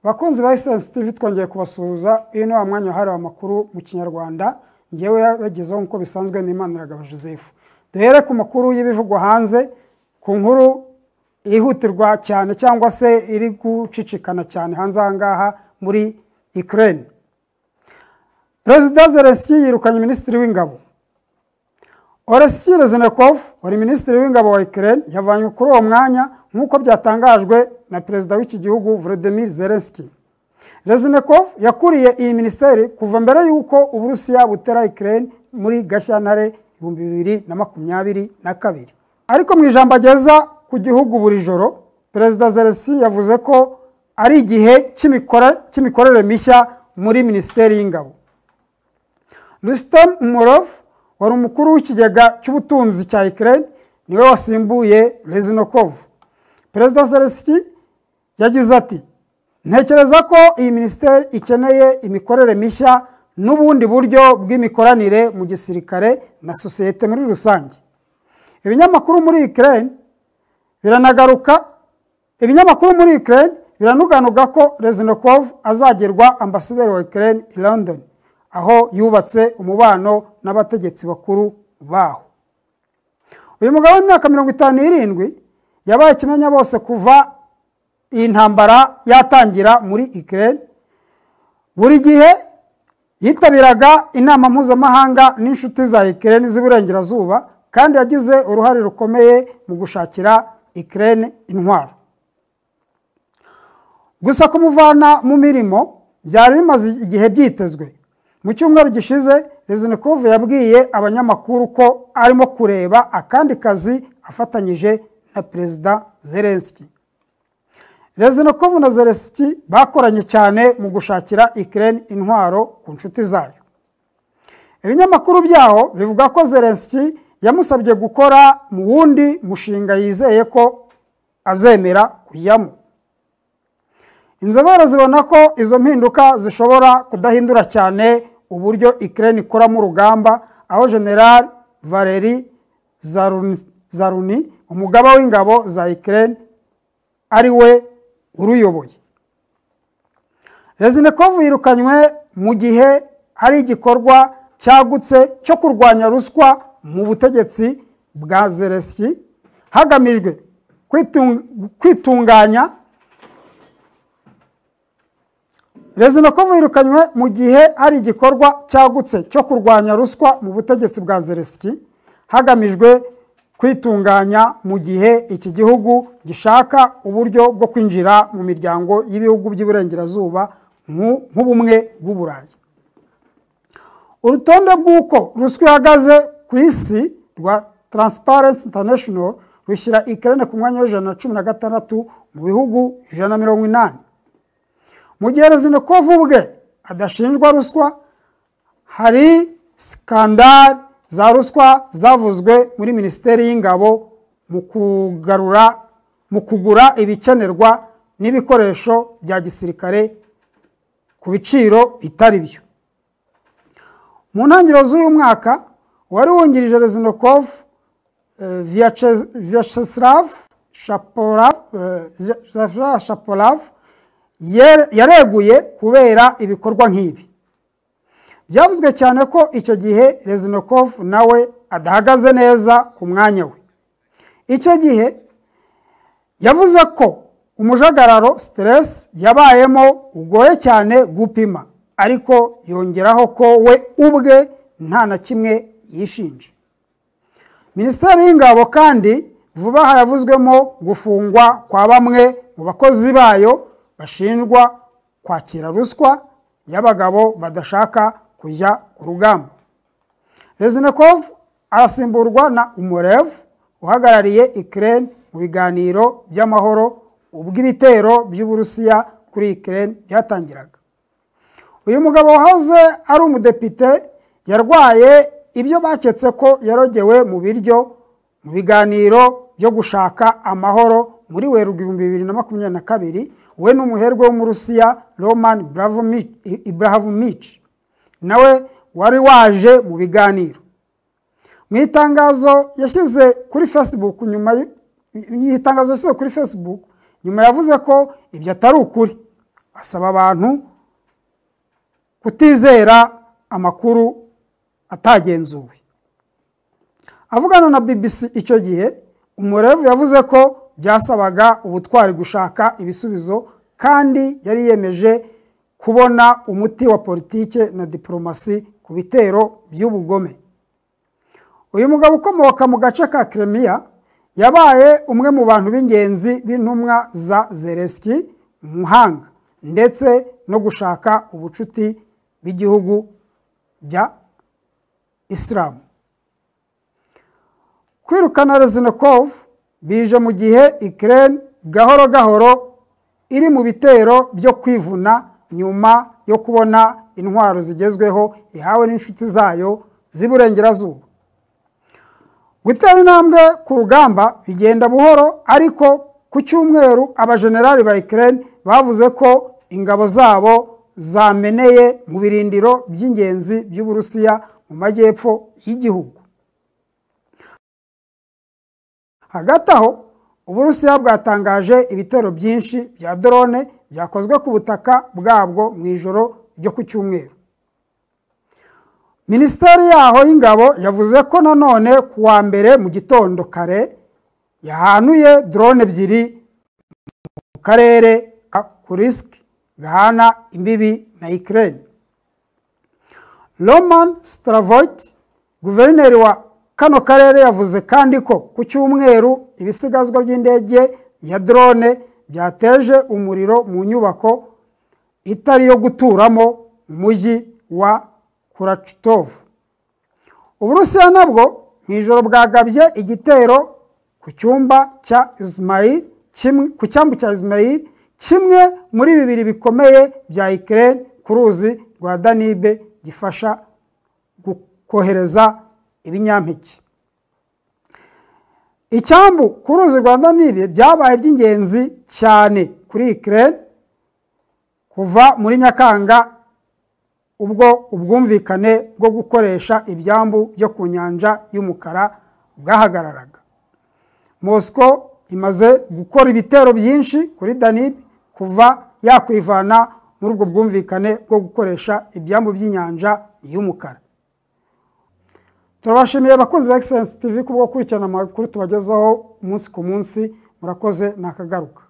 Bakunzi ba Essence TV, twongeye kubasuhuza. Uyu ni wa mwanya wahariwe amakuru mu Kinyarwanda, ngewe yabagezeho nk'uko bisanzwe ni Imaniragaba Joseph. Duhere ku makuru y'ibivugwa hanze, ku nkuru yihutirwa cyane cyangwa se iri gucicikana cyane hanze aha ngaha muri Ukraine. Perezida Zelensky yirukanye minisitiri w'ingabo. Oleksiy Reznikov wari minisitiri w'ingabo wa Ukraine yavanywe kuri uwo mwanya nk'uko byatangajwe na perezida w'iki gihugu Volodymyr Zelensky. Reznikov yakuriye iyi minisiteri kuva mbere y'uko Uburusiya butera Ukraine muri Gashyantare 2022. Ariko mu ijambo ageza ku gihugu buri joro, Perezida Zelensky yavuze ko ari igihe cy'imikorere mishya muri minisiteri y'ingabo. Rustem Umerov wari umukuru w'ikigega cy'ubutunzi cya Ukraine niwe wasimbuye Reznikov. Perezida Zelensky yagize ati: "Ntekereza ko iyi minisiteri ikeneye imikorere mishya n'ubundi buryo bw'imikoranire mu gisirikare na sosiyete muri rusange." Ibinyamakuru muri Ukraine biranagaruka ibinyamakuru muri Ukraine biranuganuga ko Reznikov azagirwa ambasaderi wa Ukraine i London, aho yubatse umubano n'abategetsi bakuru baho. Uyu mugabo w'imyaka 57 yabaye kimenya bose kuva iyi ntambara yatangira muri Ukraine. Buri gihe yitabiraga inama mpuzamahanga n'inshuti za Ukraine z'iburengerazuba, kandi yagize uruhare rukomeye mu gushakira Ukraine intwaro. Gusa kumuvana mu mirimo byari bimaze igihe byitezwe. Mu cyumweru gishize, Reznikov yabwiye abanyamakuru ko arimo kureba akandi kazi afatanyije na Perezida Zelensky. Reznikov na Zelensky bakoranye cyane mu gushakira Ukraine intwaro ku nshuti zayo. Ibinyamakuru byaho bivuga ko Zelensky yamusabye gukora mu wundi mushinga yizeye ko azemera kujyamo. Inzobere zibona ko izo mpinduka zishobora kudahindura cyane uburyo Ukraine ikoramo urugamba, aho General Valery Zaluzhny, umugaba w'ingabo za Ukraine, ari we uruyoboye. Reznikov yirukanywe mu gihe hari igikorwa cyagutse cyo kurwanya ruswa mu butegetsi bwa Zelensky, hagamijwe kwitunganya. Reznikov yirukanywe mu gihe hari igikorwa cyagutse cyo kurwanya ruswa mu butegetsi bwa Zelensky, hagamijwe kwitunganya mu gihe iki gihugu gishaka uburyo bwo kwinjira mu miryango y'ibihugu by'iburengerazuba nk'ubumwe bw'Uburayi. Urutonde rw'uko ruswa ihagaze ku isi rwa Transparency International rushyira Ukraine ku mwanya wa 116 mu bihugu 180. Mu gihe Reznikov ubwe adashinjwa ruswa, hari skandali za ruswa zavuzwe muri minisiteri y'ingabo mu kugura ibikenerwa n'ibikoresho bya gisirikare ku biciro bitari byo. Mu ntangiriro z'uyu mwaka, wari wungirije Reznikov, Vyacheslav Shapovalov, yareguye kubera ibikorwa nk'ibi. Byavuzwe cyane ko icyo gihe Reznikov nawe adahagaze neza ku mwanya we. Icyo gihe yavuze ko umujagararo, stress, yabayemo ugoye cyane gupima, ariko yongeraho ko we ubwe nta na kimwe yishinja. Minisiteri y'ingabo kandi vuba aha yavuzwemo gufungwa kwa bamwe mu bakozi bayo bashinjwa kwakira ruswa y'abagabo badashaka kujya ku rugamba. Reznikov arasimburwa na Umerov uhagarariye Ukraine mu biganiro by'amahoro ubwo ibitero by'Uburusiya kuri Ukraine byatangiraga. Uyu mugabo wahoze ari umudepite yarwaye ibyo baketse ko yarogewe mu biryo mu biganiro byo gushaka amahoro muri Werurwe 2022, we n'umuherwe w'Umurusiya Roman Abramovich nawe wari waje mu biganiro. Mu itangazo yashyize kuri Facebook nyuma, yavuze ko ibyo atari ukuri. Asaba abantu kutizera amakuru atagenzuwe. Avugana na BBC icyo gihe, Umerov yavuze ko byasabaga ubutwari gushaka ibisubizo kandi yari yemeje kubona umuti wa politike na diplomasi ku bitero by'ubugome. Uyu mugabo ukomoka mu gace ka Crimea yabaye umwe mu bantu b'ingenzi b'intumwa za Zelensky mu muhanga ndetse no gushaka ubucuti bw'igihugu bya Isilamu. Kwirukana Reznikov bije mu gihe Ukraine gahoro gahoro iri mu bitero byo kwivuna nyuma yo kubona intwaro zigezweho ihawe n'inshuti zayo z'iburengerazuba. Gutera intambwe ku rugamba bigenda buhoro, ariko ku cyumweru abajenerali ba Ukraine bavuze ko ingabo zabo zameneye mu birindiro by'ingenzi by'Uburusiya mu majyepfo y'igihugu. Hagati aho, Uburusiya bwatangaje ibitero byinshi bya drone byakozwe ku butaka bwabwo mu ijoro ryo ku cyumweru. Minisiteri yaho y'ingabo yavuze ko nanone ku wa mbere mu gitondo kare yahanuye drone ebyiri mu karere ka Kursk gahana imbibi na Ukraine. Roman Stravoit, guverineri wa kano karere, yavuze kandi ko ku cyumweru ibisigazwa by'indege ya drone byateje umuriro mu nyubako itari yo guturamo mu mujyi wa Kuractov. Uburusiya nabwo mu ijoro bwagabye igitero ku cyumba cya Izmail kimwe ku cyambu cya Izmail, kimwe muri bibiri bikomeye bya Ukraine ku ruzi rwa Danube, gifasha kohereza ibinyampeke. Icyambu ku ruzi rwa Danube byabaye by'ingenzi cyane kuri Ukraine kuva muri Nyakanga, ubwo ubwumvikane bwo gukoresha ibyambu byo ku nyanja y'umukara bwahagararaga. Moscow imaze gukora ibitero byinshi kuri Danube kuva yakwivana muri ubwo bwumvikane bwo gukoresha ibyambu by'inyanja y'umukara. Turabashimiye abakunzi ba Excellence TV kubwo gukurikirana amakuru tubagezaho umunsi ku munsi. Murakoze, nakagaruka.